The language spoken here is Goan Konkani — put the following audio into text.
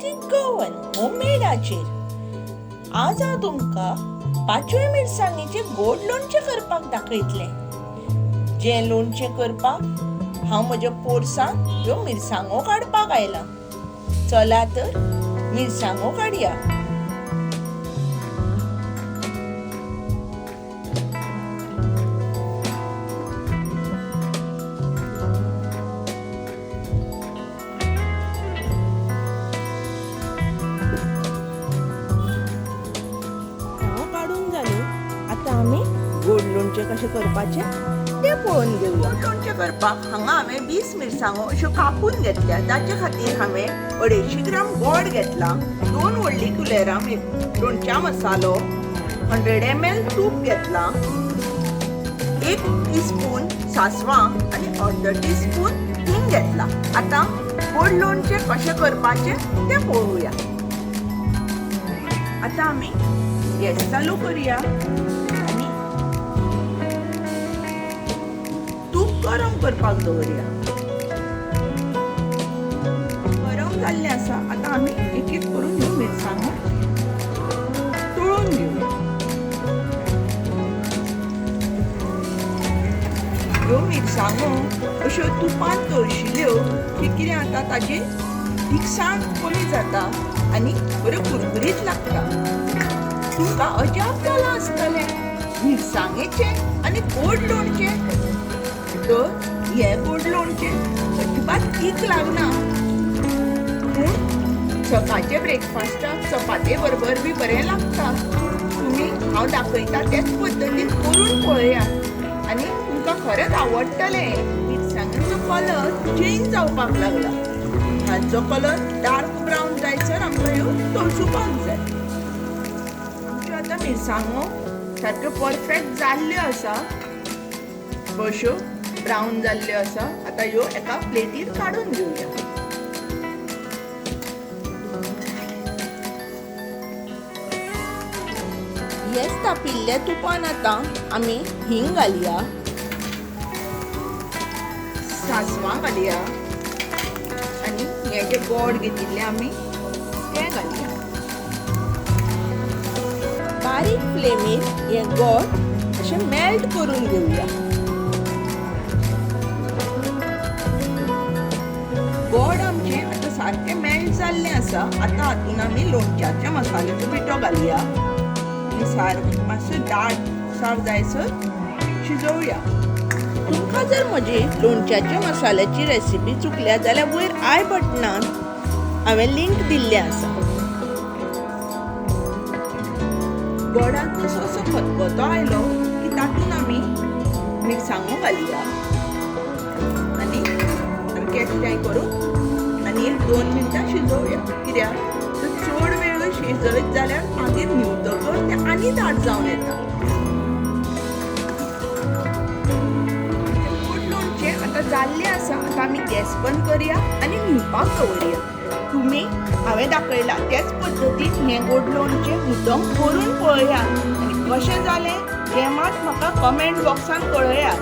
ऑथेंटीक गोवन होममेडाचेर आज हांव तुमकां पाचव्या मिरसांगेचें गोड लोणचें करपाक दाखयतलें. जें लोणचें करपाक हांव म्हज्या पोरसांत ह्यो मिरसांगो काडपाक आयलां. चला तर मिरसांगो काडया. काडून जाल्यो, आतां आमी गोड लोणचें कशें करपाचें तें पळोवन घेवया. गोड लोणचें करपाक हांगा हांवें 20 मिरसांगो अश्यो कापून घेतल्या. ताचे खातीर हांवें 250 ग्राम गोड घेतला, 2 व्हडलीं कुलेरां लोणच्या मसालो, 100 ml तूप घेतला, 1 टीस्पून सासवां आनी अर्द टीस्पून हिंग घेतला. आतां गोड लोणचें कशें करपाचें तें पळोवया. आतां आमी गॅस चालू करूया आनी तूप गरम करपाक दवरया. गरम जाल्लें आसा. आतां आमी एक एक करून ह्यो मिरसांगो तळून घेवया. ह्यो मिरसांगो अश्यो तुपान तळशिल्ल्यो की कितें जाता, ताजी तिखसाण कमी जाता आनी बऱ्यो कुरकुरीत लागता. तुमकां अजाप जालां आसतलें मिरसांगेचें आनी गोड लोणचें. तर हें गोड लोणचें अजिबात तीख लागना, पूण सकाळचे ब्रेकफास्टाक चपाते बरोबर बी बरें लागता. तुमी हांव दाखयता तेच पद्दतीन करून पळयात आनी तुमकां खरेंच आवडटलें. मिरसांगेचो कलर चेंज जावपाक लागला. हाचो कलर डार्क ब्रावन जायसर आमकां ह्यो तळसुपाक जाय. आतां मिरसांगो सारक्यो परफेक्ट जाल्ल्यो आसा, अश्यो ब्रावन जाल्ल्यो आसा. आतां ह्यो एका प्लेटीर काडून घेवया. हेच तापिल्ल्या तुपान आतां आमी हिंग घालया, सासवां घालया आनी हें जें गोड घेतिल्लें आमी तें घालया. बारीक फ्लेमीर हें गोड अशें मेल्ट करून घेवया. गोड आमचें आतां सारकें मेल्ट जाल्लें आसा. आतां हातून आमी लोणच्याच्या मसाल्याचो पिठो घालया आनी सारकें मातशें दाट सार जायसर शिजोवया. तुमकां जर म्हजी लोणच्याच्या मसाल्याची रेसिपी चुकल्या जाल्यार वयर I बटनान हांवें लिंक दिल्लें आसा. गोडाक जसो असो खतखतो आयलो की तातूंत आमी मिरसांगो घालया आनी सारकें एकठांय करून आनी एक 2 मिनटां शिजोवया. कित्याक तर चड वेळ शिजयत जाल्यार मागीर न्हिवतकर तें आनी दाट जावन येता. गोड लोणचें आतां जाल्लें आसा. आतां आमी गॅस बंद करया आनी न्हिवपाक दवरया. तुमी हांवें दाखयलां तेच पद्दतीन हें गोड लोणचें मुद्दम करून पळयात आनी कशें जालें तें मात म्हाका कमेंट बॉक्सान कळयात.